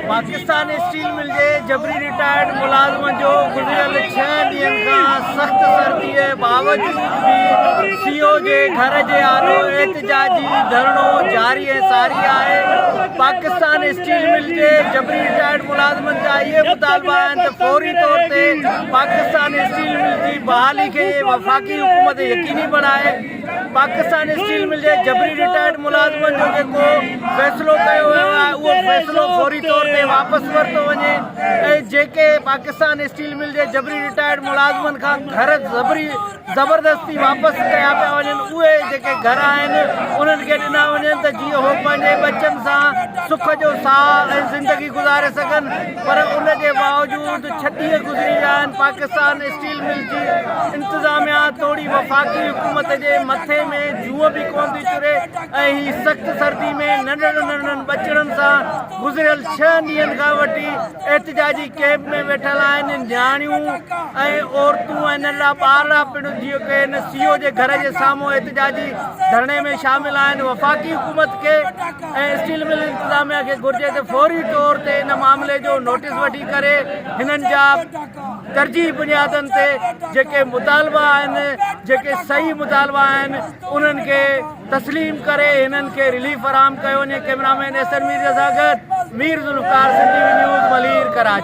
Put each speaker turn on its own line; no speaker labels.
Pakistan steel mill جي جبري retired ملازمن جو گذريل ڇهن ڏينهن کان سخت سردي باوجود به سي او جي گهر جي آڏو احتجاجي ڌرڻو جاري ۽ ساري آهي. پاڪستان اسٽيل مل جي جبري رٽائرڊ ملازمن جا اهي مطالبا آهن ته فوري طور تي پاڪستان اسٽيل مل جي بحالي کي وفاقي حڪومت يقيني بڻائي. پاڪستان اسٽيل مل جي جبري رٽائرڊ ملازمن جو جيڪو فيصلو ڪيو ويو آهي اهو فيصلو فوري طور تي واپس ورتو وڃي ۽ جيڪي پاڪستان اسٽيل مل جي جبري رٽائرڊ ملازمن کان گهر زبري زبردستي واپس ڪيا پيا وڃن اهي جيڪي گهر آهن انهن کي ڏنا وڃن ته جيئن هو پنهنجي ٻچن سان سک جو ساهه ۽ زندگي گذاري سگهن پر ان جي باوجود ڇهه ڏينهن گذري ويا آهن پاڪستان اسٽيل مل جي انتظاميا توڙي وفاقي حڪومت جي مٿي ۾ جونء به ڪونه ٿي چري ۽ هي سخت سردي ۾ ننڍڙن ننڍڙن ٻچڙن سان گذريل ڇهن ڏينهن کان وٺي احتجاجي ڪئمپ ۾ ويٺل آهن نياڻيون ۽ عورتون ۽ ننڍڙا ٻارڙا پڻ جيئن ڪي هن سي او جي گهر جي سامهون احتجاجي ڌرڻي ۾ شامل آهن وفاقي حڪومت کي ۽ اسٽيل مل انتظاميا کي گهرجي ته فوري طور تي ان معاملي جو نوٽيس وٺي ڪري هنن جا ترجيحي بنيادن تي جيڪي مطالبا آهن جيڪي صحيح مطالبا آهن انهن کي تسليم ڪري هنن کي رليف فراهم ڪيو وڃي ڪئميرا مين احسن مير سان گڏ مير ذوالفقار سنڌي نيوز ملير ڪراچي.